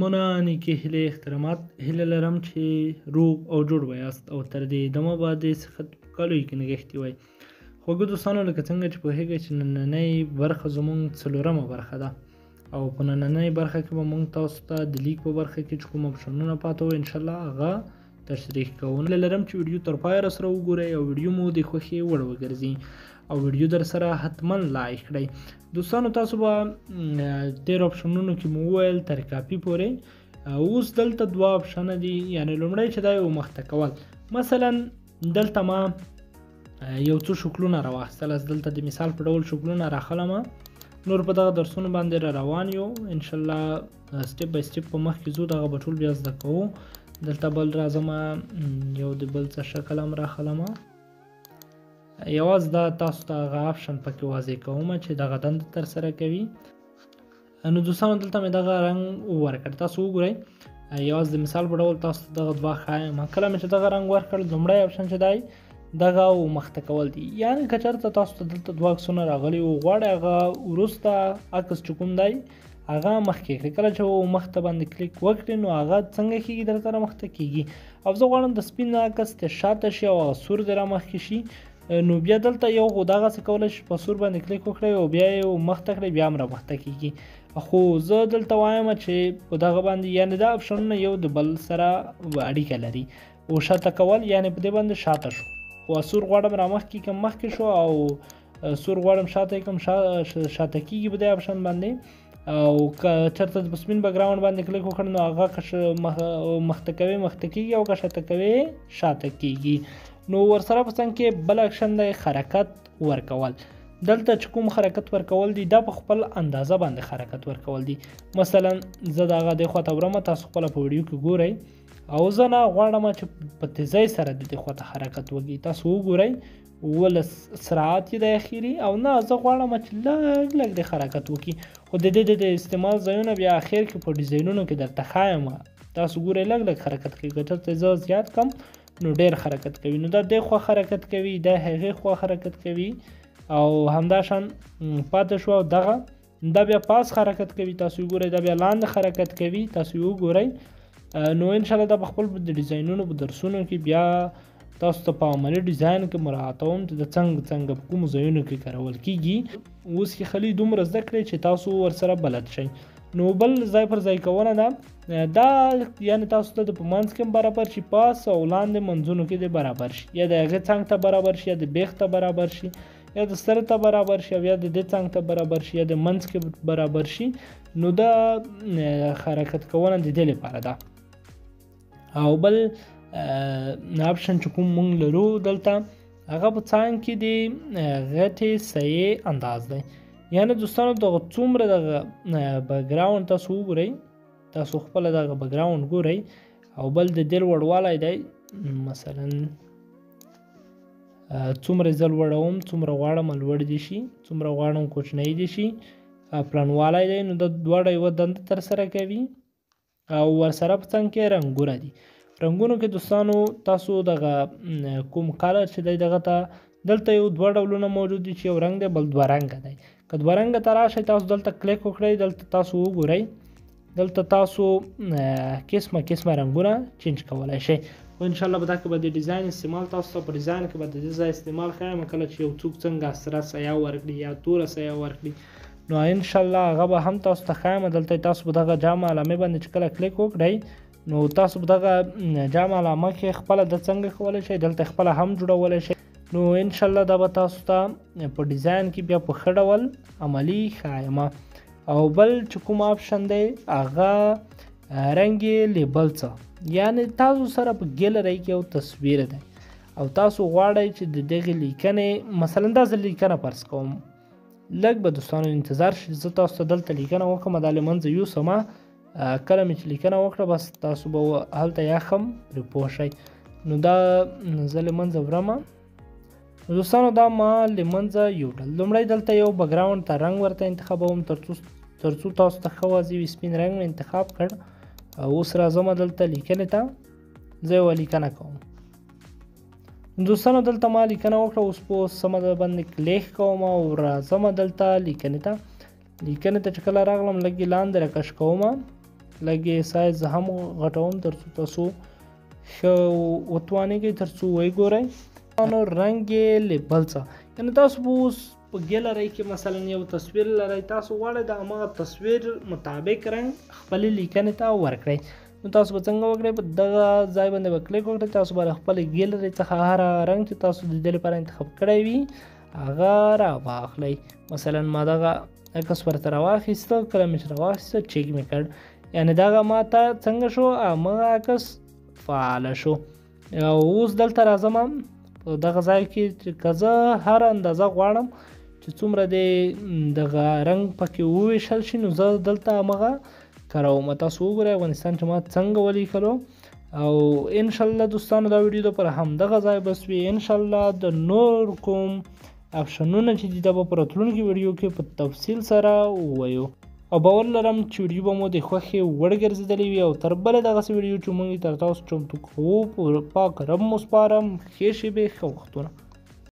سلامونه، نیکې هیلې، احترامات. هیله لرم چې روغ او جوړ ویاست او تر دې دمه به د صحت په کالیو کې نغښتي وای. خوږو دوستانو، لکه څنګه چې پوهېږئ چې نننۍ برخه زموږ څلورمه برخه ده او په نننۍ برخه کې به موږ تاسو ته د لیک په برخه کې چې کوم اپشنونه پاته وو انشاءالله هغه تشریح کوو. هیله لرم چې ویډیو تر پایه راسره وګورئ او ویډیو مو د خوښې وړ وګرځي او ویډیو در سره حتما لایک کړئ. دوستانو، تاسو به تېرو اپشنونو کې مو وویل تر کاپي پورې. اوس دلته دوه اپشنه دي، یعنې لومړی چې دا یو مخته کول. مثلا دلته ما یو څو شکلونه راواخیستل، از دلته د مثال په ډول شکلونه راخلم. نور په دغه درسونو باندې را روان یو، انشاءالله step by step په مخ کې ځو، دغه به ټول بیا زده کوو. دلته بل راځم، یو د بل څه شکل هم راخلم. یوازې دا تاسو ته هغه option پکې واضح کوم چې دغه دنده ترسره کوي. نو دوستانو، دلته مې دغه رنګ ورکړ، تاسو وګورئ. یوازې د مثال په ډول تاسو ته دغه دوه ښایم. کله مې چې دغه رنګ ورکړ، لومړی option چې دی دغه و مخته کول دي، یعنې که چېرته تاسو ته دلته دوه عکسونه راغلي وو، غواړئ هغه وروسته عکس چې کوم دی هغه مخکې کړئ. کله چې و مخته باندې کلیک وکړئ نو هغه څنګه کېږي، درته را مخته کېږي. او زه غواړم د سپین عکس ته شاته شي او هغه سور دې را مخکې شي، نو بیا دلته یو خو دغسې کولی شي په سور باندې کلیک وکړئ او بیا یې مخته کړئ، بیا هم را مخته کېږي. خو زه دلته وایم چې په دغه باندې، یعنې دا اپشنونه یو د بل سره اړیکه لري. او شاته کول یعنې په دې باندې شاته شو، خو سور غواړم را مخکې کړم مخکې شو، او سور غواړم شاته یې کړم شاته کېږي په دې option باندې. او که چېرته په سپین background باندې کلیک وکړم نو هغه که مخته کوي مخته کېږي، او که شاته کوي شاته کېږي. نو ورسره په څنګ کې بل اکشن دی، حرکت ورکول. دلته چې کوم حرکت ورکول دي، دا په خپل اندازه باندې حرکت ورکول دي. مثلا زه دغه دې خواته وړم، تاسو خپله په ویډیو کې ګورئ، او زه نه غواړم چې په تیزۍ سره د دې خواته حرکت وکړي. تاسو وګورئ 17 سرعت یې دی اخري، او نه زه غواړم چې لږ لږ د حرکت وکړي. خو د دې د استعمال ځایونه بیا اخر کې په ډیزاینونو کې درته ښایم. تاسو ګورئ لږ لږ حرکت کوي، که چېرته زه زیات کړم نو ډېر حرکت کوي. نو دا دې خوا حرکت کوي، دا هغې خوا حرکت کوي، او همداشان پاتې شو. او دغه دا بیا پاس حرکت کوي، تاسو وګورئ، دا بیا لاندې حرکت کوي، تاسو وګورئ. نو انشاءالله دا په خپل د ډیزاینونو په درسونو کې بیا تاسو ته په عملي ډیزاین کې مراعاتوم چې د څنګه څنګه په کومو ځایونو کې کارول کېږي. اوس کې خلي دومره زده کړئ چې تاسو ورسره بلد شئ. نو بل ځای پر ځای کونه ده، دا یعنې تاسو ته د په منځ کې هم برابر شي، پاس او لاندې منځونو کې دې برابر شي، یا د هغې څنګ ته برابر شي، یا د بیخ ته برابر شي، یا د سر ته برابر شي، او یا د دې څنګ ته برابر شي، یا د منځ کې برابر شي. نو دا حرکت کونه د دې لپاره ده. او بل option چې کوم مونږ لرو دلته، هغه په څنګ کې د غټې سایې انداز دی. یعنې دوستانو، دغه څومره دغه background تاسو وګورئ، تاسو خپله دغه background ګورئ، او بل د دې لوړوالی دی. مثلا څومره زه لوړوم، څومره غواړم لوړ دي شي، څومره غواړم کوچنی دي شي، پلنوالی دی. نو دا دواړه یوه دنده ترسره کوي. او ورسره په څنګ کې رنګونه دي. رنګونو کې دوستانو تاسو دغه کوم color چې دی دغه ته دلته یو دوه ډولونه موجود دي، چې یو رنګ دی بل دوه رنګه دی. که دوه رنګه ته راشئ، تاسو دلته کلیک وکړئ، دلته تاسو وګورئ، دلته تاسو قسمه قسمه رنګونه change کولی شئ. خو انشاءالله به دا کې به د ډیزاین استعمال تاسو ته په ډیزاین کې به د دې ځای استعمال ښایم. کله چې یو څوک څنګه سره سایه ورکړي یا توره سایه ورکړي، نو انشاءالله هغه به هم تاسو ته ښایم. دلته تاسو په دغه جامع علامې باندې چې کله کلیک وکړئ، نو تاسو په دغه جامع علامه کې خپله د څنګه کولی شئ، دلته خپله هم جوړولی شئ. نو انشاءالله دا به تاسو ته په ډیزاین کې بیا په ښه ډول عملي ښایم. او بل چې کوم option دی هغه رنګ label څه، یعنې تاسو سره په ګیلرۍ کې یو تصویر دی او تاسو غواړئ چې د دغې لیکنې، مثلا دا زه لیکنه فرض کوم، لږ به دوستانو انتظار شي، زه تاسو ته دلته لیکنه وکړم، دا له منځه یوسم. کله مې چې لیکنه وکړه بس تاسو به هلته یخ هم پرې پوه شئ. نو دا زه له منځه وړم. دوستانو دا ما له منځه یوړل. لومړی دلته یو background ته رنګ ورته انتخابوم ترڅو تاسو ته ښه واضح وي. سپین رنګ مې انتخاب کړ. اوس راځم دلته لیکنې ته، زه یوه لیکنه کوم. دوستانو دلته ما لیکنه وکړه، اوس په سمه ده باندې کلیک کوم او راځم دلته لیکنې ته. لیکنې ته چې کله راغلم لږ یې لاندې راکش کوم. لږ یې سایز هم غټوم تر څو تاسو ښه وتوانېږئ تر څو ویې ګورئ. نو رنګ یې لیبل څه، یعنې تاسو به اوس په ګیلرۍ کې مثلا یو تصویر لرئ، تاسو غواړئ د هماغه تصویر مطابق رنګ خپلې لیکنې ته ورکړئ. نو تاسو به څنګه وکړئ؟ په دغه ځای باندې به کلیک وکړئ، تاسو به له خپلې ګیلرۍ څخه هر هغه رنګ چې تاسو د دې لپاره انتخاب کړی وي هغه راواخلئ. مثلا ما دغه عکس ورته راواخیسته، کله مې چې راواخیسته چیک مې کړ، یعنې دغه ما ته څنګه شو، هماغه عکس فعاله شو. او اوس دلته راځم په دغه ځای کې چې که زه هر اندازه غواړم چې څومره دې دغه رنګ پکې وویشل شي، نو زه دلته هماغه کاروم. تاسو وګورئ افغانستان چې ما څنګه ولیکلو. او انشاءالله دوستانو دا ویډیو دپاره همدغه ځای بس وي. انشاءالله د نور کوم اپشنونه چې دي دا به په راتلونکي ویډیو کې په تفصیل سره ووایو، او باور لرم چې ویډیو به مو د خوښې وړ ګرځېدلې وي. او تر بلې دغسې ویډیو چې موږ یې تر تاسو چمتو کوو، په پاک رب مو سپارم. ښې شېبې، ښه وختونه.